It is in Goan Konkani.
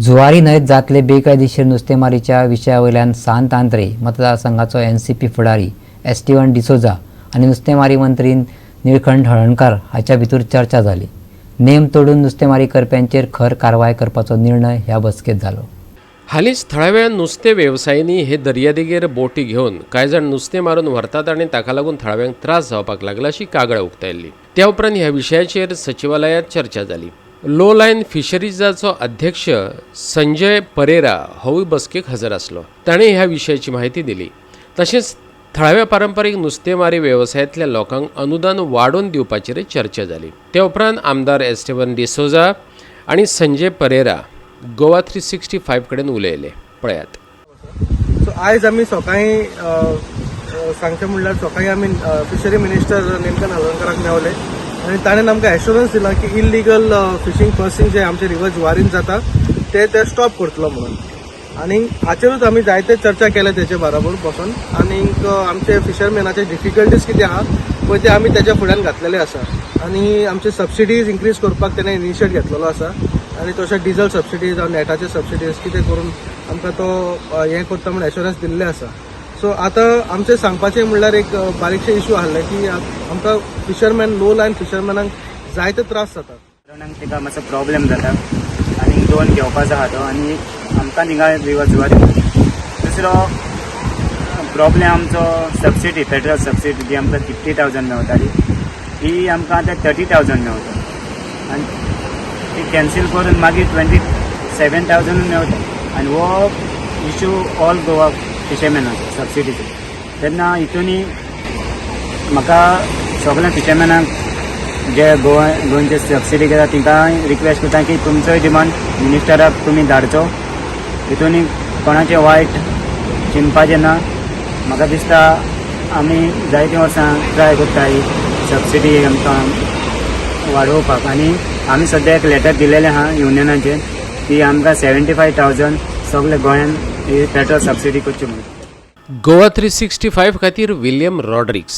जुवारी न्हंयत जातले बेकायदेशीर नुस्तेमारीच्या विशया वयल्यान सांत आंद्रे मतदारसंघाचो एनसीपी फुडारी एस्टीवन डिसोजा आनी नुस्तेमारी मंत्री निळखंठ हळर्णकार हाच्या भितर चर्चा जाली. नेम तोडून नुस्तेमारी करप्यांचेर खर कारवाय करपाचो निर्णय ह्या बसकेत जालो. हालींच थळाव्या नुस्तें वेवसायांनी हे दर्यादेगेर बोटी घेवन कांय जाण नुस्तें मारून व्हरतात आनी ताका लागून थळाव्यांक त्रास जावपाक लागला अशी कागाळ उक्तायल्ली. त्या उपरांत ह्या विशयाचेर सचिवालयांत चर्चा जाली. लो लायन फिशरीजाचो अध्यक्ष संजय परेरा होवूय बसकेक हजर आसलो. ताणें ह्या विशयाची म्हायती दिली. तशेंच थळाव्या पारंपारीक नुस्तेमारी वेवसायांतल्या लोकांक अनुदान वाडोवन दिवपाचेरय चर्चा जाली. त्या उपरांत आमदार एस्टेवन डिसोजा आनी संजय परेरा गोवा 365 कडेन उलयले. पळयात. सो आयज आमी सकाळी सांगचें म्हणल्यार सकाळी आमी फिशरी मिनिस्टर निलकंठ हळर्णकराक मेवले आनी ताणें आमकां एश्योरन्स दिला की इलिगल फिशींग पर्सिंग जे आमचे रिवर जुवारीन जाता ते ते स्टॉप करतलो म्हणून. आनी हाचेरूच आमी जायते चर्चा केले तेचे बराबर बसून. आनीक आमचे फिशरमॅनाचे डिफिकल्टीज कितें आहा पळय ते आमी तेच्या फुड्यान घातलेले आसा. आनी आमचे सबसिडीज इन्क्रीज करपाक तेणें इनिशिएट घेतलेलो आसा. आनी तशें डिजल सबसिडीज जावं नेटाचे सबसिडीज कितें करून आमकां तो हें करता म्हूण एश्योरन्स दिल्लें आसा. सो आतां आमचें सांगपाचें म्हणल्यार एक बारीकशे इशू आहले की आमकां फिशरमॅन, लो लायन फिशरमॅनांक जायते त्रास जातात. कारणान ताका मातसो प्रॉब्लेम जाता आनी लोन घेवपाचो आहा तो आनी आमकां थिंगा रिवर जुवारी. दुसरो प्रॉब्लेम आमचो सबसिडी, पेट्रोल सबसिडी जी आमकां 50,000 मेवताली ती आमकां आतां 30,000 मेवता आनी ती कॅन्सील करून मागीर 27,000 मेवता. आनी हो इशू ऑल गोवा फिशरमॅनाचो सबसिडीचो. तेन्ना हितूनी म्हाका सगल्या फिशरमॅनांक जे गोवा गोंयचे सबसिडी घेता तांकां रिक्वेस्ट करता की तुमचोय डिमांड मिनिस्टराक तुमी धाडचो. हितून कोणाचें वायट चिंतपाचें ना. म्हाका दिसता आमी जायतीं वर्सां ट्राय करता ही सबसिडी आमकां वाडोवपाक. आनी आमी सद्या एक लेटर दिलेलें आहा युनियनाचेर की आमकां 75,000 सगळे गोंयान ही पेट्रोल सबसिडी करची म्हणून. गोवा 365 खातीर विल्यम रॉड्रिक्स.